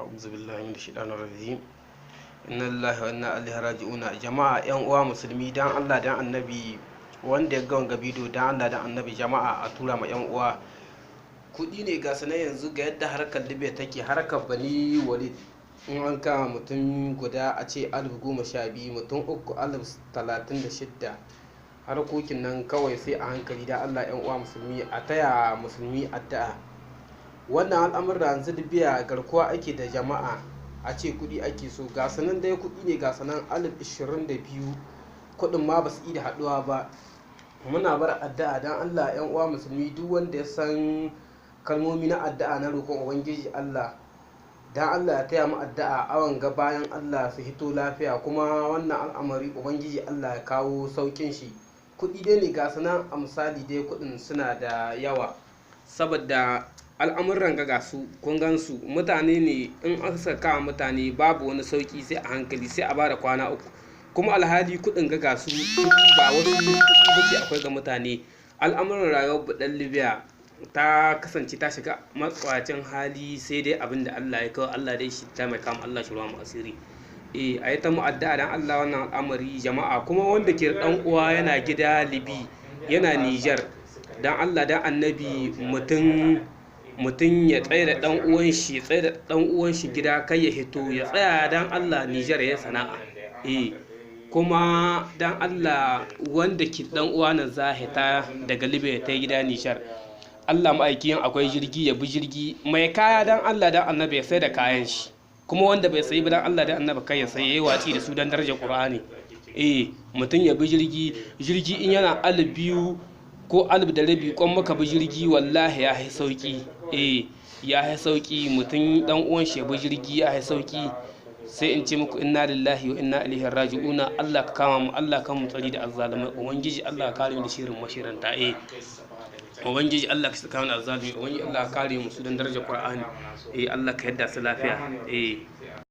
A'udhu billahi minash shaitanir rajim. Inna lillahi wa inna ilaihi raji'un. Jama'a yan uwa musulmi, dan Allah dan Annabi, wanda ya ga wanga bidiyo, dan Allah dan Annabi jama'a a tura ma yan uwa. Kuɗi ne ga sanan yanzu ga yadda harkar Libya take, harkar Bani Walid. In an kama mutum guda a ce 12,000, mutum uku 36,000. Harkokin nan kawai sai a hankali. Da Allah yan uwa musulmi a taya musulmi addu'a. Wannan al'amuran yanzu Libya garkuwa ake da jama'a, a ce kuɗi ake so. Ga sanan dai kuɗi ne ga sanan 22,000, kuɗin ma ba su iya haɗuwa ba. Muna bar addu'a don Allah yan uwa musulmi, duk wanda ya san kalmomi na addu'a na roƙon Ubangiji Allah, dan Allah ya taya mu addu'a awan ga bayan Allah su hito lafiya, kuma wannan al'amari Ubangiji Allah ya kawo saukin shi. Kuɗi dai ne ga sanan, a misali dai kuɗin suna da yawa saboda al'amuran ga su kun gansu mutane ne. In aka saka mutane babu wani sauki, sai a hankali, sai a bada kwana 3, kuma alhali kuɗin ga su ba wasu kuɗi bace akwai ga mutane. Al'amuran rayuwar buɗan Libya ta kasance ta shiga matsawacin hali, sai dai abin da Allah ya kawo. Allah dai shi ta mai kama, Allah shi ruwa mu asiri. A yi ta mu addu'a dan Allah wannan al'amari jama'a. Kuma wanda ke dan uwa yana gida Libi, yana Niger, dan Allah dan Annabi mutum ya tsaya da dan uwan shi, tsaya da dan uwan shi gida, kai ya hito, ya tsaya dan Allah Niger ya sana'a. Kuma dan Allah wanda ke dan uwa nan zahita daga Libya ta gida Niger, Allah ma'aikin akwai jirgi ya bi jirgi. Mai kaya dan Allah dan Annabi ya sai da kayan shi, kuma wanda bai sayi ba dan Allah dan Annabi kai ya sayi, yayi watsi da su dan darajar Qur'ani. Mutum ya bi jirgi, jirgi in yana 2,000 ko 1,500, kwan maka bi jirgi, wallahi ya yi sauki. Ya yi sauki mutum dan uwan shi ya bi jirgi, ya yi sauki. Sai in ce muku inna lillahi wa inna ilaihi raji'una. Allah ka kama mu, Allah ka mu tsari da azzalumai. Ubangiji Allah ka kare mu da shirin mashiranta. Ubangiji Allah ka saka mana azzalumi, Ubangiji Allah ka kare mu su dan darajar Qur'ani. Allah ka yadda su lafiya.